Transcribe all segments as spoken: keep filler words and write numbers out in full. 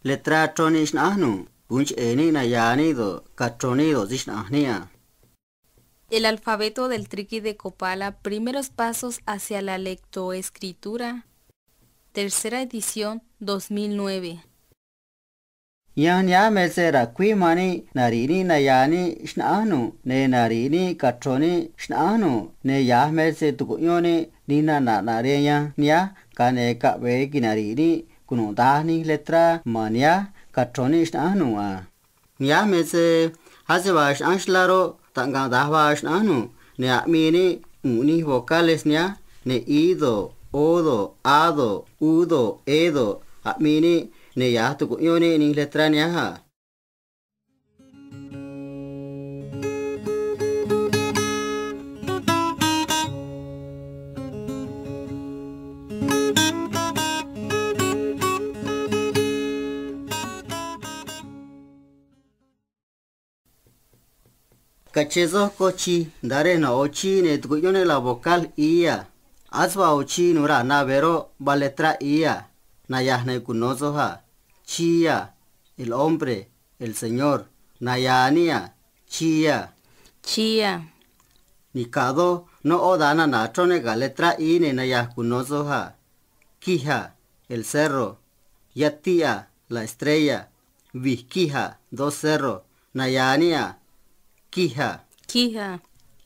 letrá chrón níꞌ xnaꞌánj nu̱ꞌ gu̱un cheꞌe̱ níꞌ naya̱a̱ níꞌ do̱ꞌ, cachro̱n níꞌ do̱ꞌ, síí xnaꞌa̱nj níꞌ a. El alfabeto del triqui de Copala, primeros pasos hacia la lectoescritura, tercera edición, dos mil nueve. Yanj nihánj me se ra̱cuíj man níꞌ nari̱ꞌ níꞌ naya̱a̱ níꞌ xnaꞌánj nu̱ꞌ, ne̱ nari̱ꞌ níꞌ cachro̱n níꞌ xnaꞌánj nu̱ꞌ, ne̱ ya̱j me se tucuꞌyón níꞌ nij nana̱ ꞌnaꞌ rihaan yanj nihánj, ga̱a ne̱ caꞌve̱e quinari̱ꞌ níꞌ cunuda̱nj nij letrá ma̱n nihánj cachro̱n níꞌ xnaꞌánj nu̱ꞌ a. Nihánj me se ase vaa xnaꞌánj xlá roꞌ, taꞌngaꞌ da̱j vaa xnaꞌánj nu̱ꞌ, ne̱ aꞌmii níꞌ ꞌu̱nꞌ nij vocales nihánj, ne̱ i do̱ꞌ, o do̱ꞌ, a do̱ꞌ, u do̱ꞌ, e do̱ꞌ, aꞌmii níꞌ, ne̱ ya̱j tucuꞌyón níꞌ nij letrá nihánj a. Caché soj coj chij nda̱a rej no̱ ꞌo̱ chii, ne̱ tucuꞌyón níꞌ la vocál i a. Ase vaa ꞌo̱ chii nu̱ꞌ raa̱ na ve̱ roꞌ, vaa letrá i a. Naya̱j ne̱ cuno̱ soj a. Chii a, el hombre, el señor. Naya̱a̱ níꞌ a. Chii a. Chii a. Nica̱ doj, noꞌ ꞌó da̱a nana̱ chrón ne ga̱ letrá i, ne̱ naya̱j cuno̱ soj a. Quij a, el cerro. Yatiꞌ a, la estrella. Vi̱j quij a, dos cerro. Naya̱a̱ níꞌ a. Quij a. Quij a.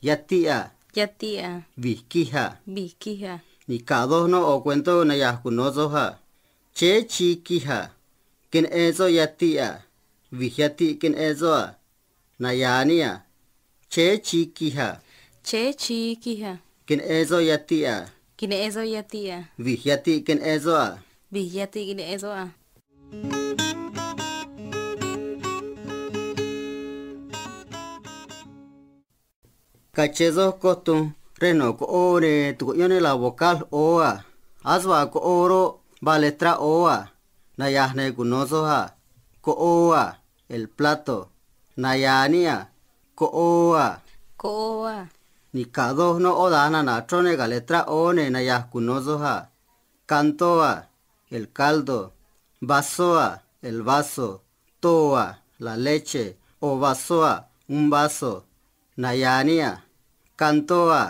Yatiꞌ a. Yatiꞌ a. Vi̱j quij a. Vi̱j quij a. Nica̱ doj, noꞌ ꞌo̱ cuentó naya̱j cuno̱ soj a. Chéé chii quij a. Queneꞌen soꞌ yatiꞌ a. Vi̱j yatiꞌ queneꞌen soꞌ a. Naya̱a̱ níꞌ a. Chéé chii quij a. Chéé chii quij a. Queneꞌen soꞌ yatiꞌ a. Queneꞌen soꞌ yatiꞌ a. Vi̱j yatiꞌ queneꞌen soꞌ a. Vi̱j yatiꞌ queneꞌen soꞌ a. Caché soj coj tunj rej no̱ coꞌoo, ne̱ tucuꞌyón níꞌ la vocál o a. Ase vaa coꞌoo roꞌ, vaa letrá o a. Naya̱j ne̱ cuno̱ soj a. Coꞌoo a, el plato. Naya̱a̱ níꞌ a. Coꞌoo a. Coꞌoo a. Nica̱ doj, noꞌ ꞌó da̱j nana̱ chrón ne ga̱ letrá o, ne̱ naya̱j cuno̱ soj a. Cantó a, el caldo. Vasó a, el vaso. Too a, la leche. ꞌO̱ vasó a, un vaso. Naya̱a̱ níꞌ a. Cantó a.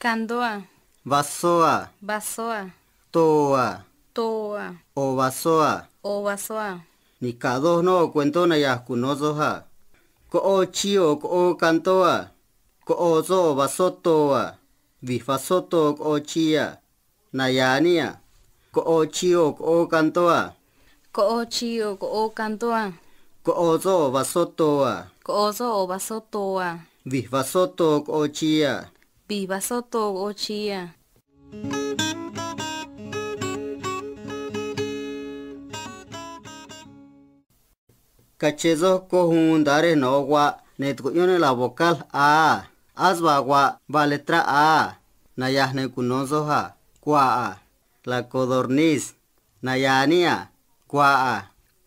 Cantó a. Vasó a. Vasó a. Too a. Too a. ꞌO̱ vasó a. ꞌO̱ vasó a. Nica̱ doj, noꞌ ꞌo̱ cuentó naya̱j cuno̱ soj a. Coꞌoo chii ꞌo̱ coꞌoo cantó a. Coꞌoo soꞌ ꞌo̱ vasó too a. Vi̱j vasó too coꞌoo chii a. Naya̱a̱ níꞌ a. Coꞌoo chii ꞌo̱ coꞌoo cantó a. Coꞌoo chii ꞌo̱ coꞌoo cantó a. Coꞌoo soꞌ ꞌo̱ vasó too a. Coꞌoo soꞌ ꞌo̱ vasó too a. Vi̱j vasó too coꞌoo chii a. Vi̱j vasó too coꞌoo chii a. Caché soj coj uun nda̱a rej no̱ guaꞌ, ne̱ tucuꞌyón níꞌ la vocál a. Ase vaa guaꞌ vaa letrá a, naya̱j ne̱ cuno̱ soj a. Cua̱ a, la codorniz. Naya̱a̱ níꞌ a. Cua̱ a.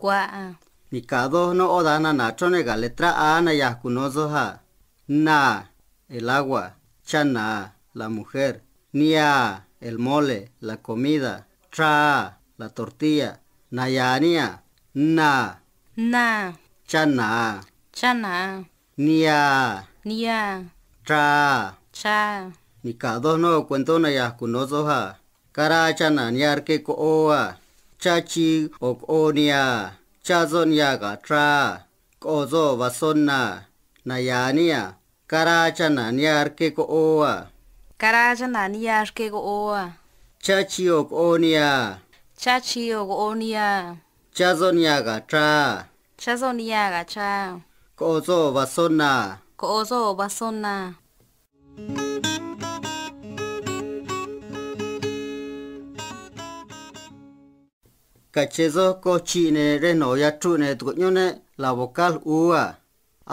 Cua̱ a. Nica̱ doj, noꞌ ꞌó da̱j nana̱ chrón ne ga̱ letrá a naya̱j cuno̱ soj a. Na, el agua. Chana̱, la mujer. Niha, el mole, la comida. Chra, la tortilla. Naya̱a̱ níꞌ a. Na. Na. Chana̱. Chana̱. Niha. Niha. Chra. Chra. Nica̱ doj noꞌ cuentó naya̱j cuno̱ soj a. Cará chana̱ niha rque coꞌoo a. Chá chii ꞌo̱ coꞌoo niha. Chá soꞌ niha ga̱ chra. Coꞌoo soꞌ vasó na. Naya̱a̱ níꞌ a. Cará chana̱ niha rque coꞌoo a. Cará chana̱ niha rque coꞌoo a. Chá chii ꞌo̱ coꞌoo niha. Chá chii ꞌo̱ coꞌoo niha. Chá soꞌ niha ga̱ chra. Chá soꞌ niha ga̱ chra. Coꞌoo soꞌ vasó na. Coꞌoo soꞌ vasó na. Caché soj coj chi̱ꞌ ne̱ rej no̱ yachruꞌ ne̱ tucuꞌyón neꞌ la vocál u a.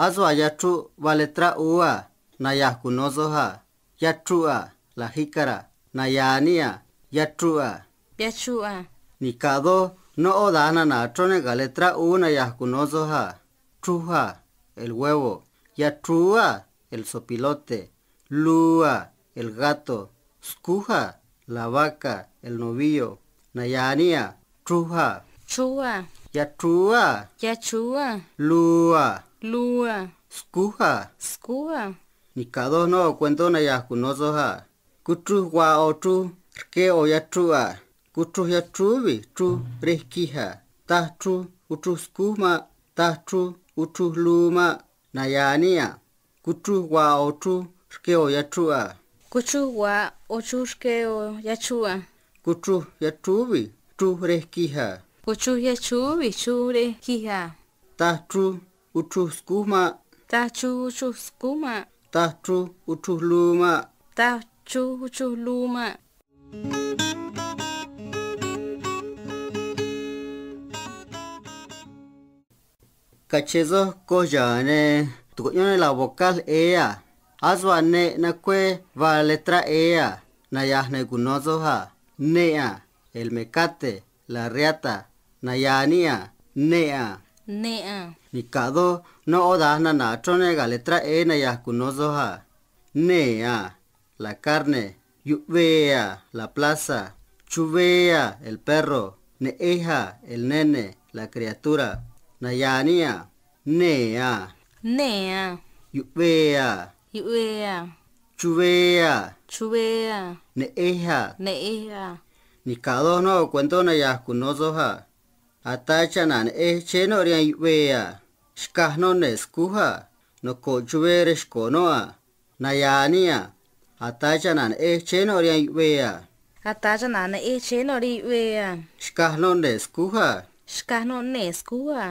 Ase vaa yachruꞌ vaa letrá u a, naya̱j cuno̱ soj a. Yachruꞌ a, la jícara. Naya̱a̱ níꞌ a. Yachruꞌ a. Yachruꞌ a. Nica̱ doj, noꞌ ꞌó da̱j nana̱ chrón ne ga̱ letrá u naya̱j cuno̱ soj a. Chruj a, el huevo. Yachruj a, el zopilote. Lu a, el gato. Scúj a, la vaca, el novillo. Naya̱a̱ níꞌ a. Chruj a. Chruj a. Yachru̱ú a. Yachru̱ú a. Lu̱u̱ a. Lu̱u̱ a. Scúj a. Scúj a. Nica̱ doj noꞌ cuentó naya̱j cuno̱ soj a. Cuchruj vaa ꞌo̱ chruj rque ꞌo̱ yachruꞌ a. Cuchruj yachru̱ú vi̱j chruj rej quij a. Taj chruj uchruj scúj maꞌ. Taj chruj uchruj lu̱u̱ maꞌ. Naya̱a̱ níꞌ a. Cuchruj vaa ꞌo̱ chruj rque ꞌo̱ yachruꞌ a. Cuchruj vaa ꞌo̱ chruj rque ꞌo̱ yachruꞌ a. Cuchruj yachru̱ú vi̱j chruj rej quij a. Cuchruj yachru̱ú vi̱j chruj rej quij a. Taj chruj uchruj scúj maꞌ. Taj chruj uchruj scúj maꞌ. Taj chruj uchruj lu̱u̱ maꞌ. Taj chruj uchruj lu̱u̱ maꞌ. Cache̱n soj coj xa̱a̱n, ne̱ tu̱cuꞌyón ne la̱j vocál e a. Ase vaa neꞌ nacué vaa letrá e a. Naya̱j ne̱ cuno̱ soj a. Neꞌ a. El mecate, la riata. Naya̱a̱ níꞌ a. Neꞌ a. Neꞌ a. Nica̱ doj noꞌ ꞌó da̱j nana̱ chrón ne ga̱ letrá e naya̱j cuno̱ soj a. Nee̱ a. La carne. Yuꞌvee a. La plaza. Chuvee a. El perro. Neꞌej a. El nene. La criatura. Naya̱a̱ níꞌ a. Nee̱ a. Nee̱ a. Yuꞌvee a. Yuꞌvee a. Chuvee a. Chuvee a. Neꞌej a. Neꞌej a. Nica̱ doj noꞌ cuentó naya̱j cuno̱ soj a. Ata̱ chana̱ neꞌej chéé noꞌ rihaan yuꞌvee a. Xcaj noꞌ nee̱ scúj a. Noco̱ꞌ chuvee rej xco̱ noꞌ a. Naya̱a̱ níꞌ a. Ata̱ chana̱ neꞌej chéé noꞌ rihaan yuꞌvee a. Ata̱ chana̱ neꞌej chéé noꞌ rihaan yuꞌvee a. Xcaj noꞌ nee̱ scúj a. Xcaj noꞌ nee̱ scúj a.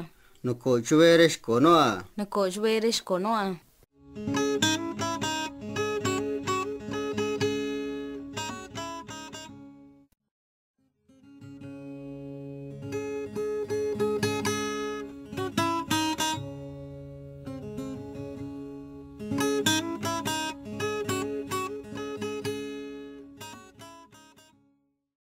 Noco̱ꞌ chuvee rej xco̱ noꞌ a. Noco̱ꞌ chuvee rej xco̱ noꞌ a.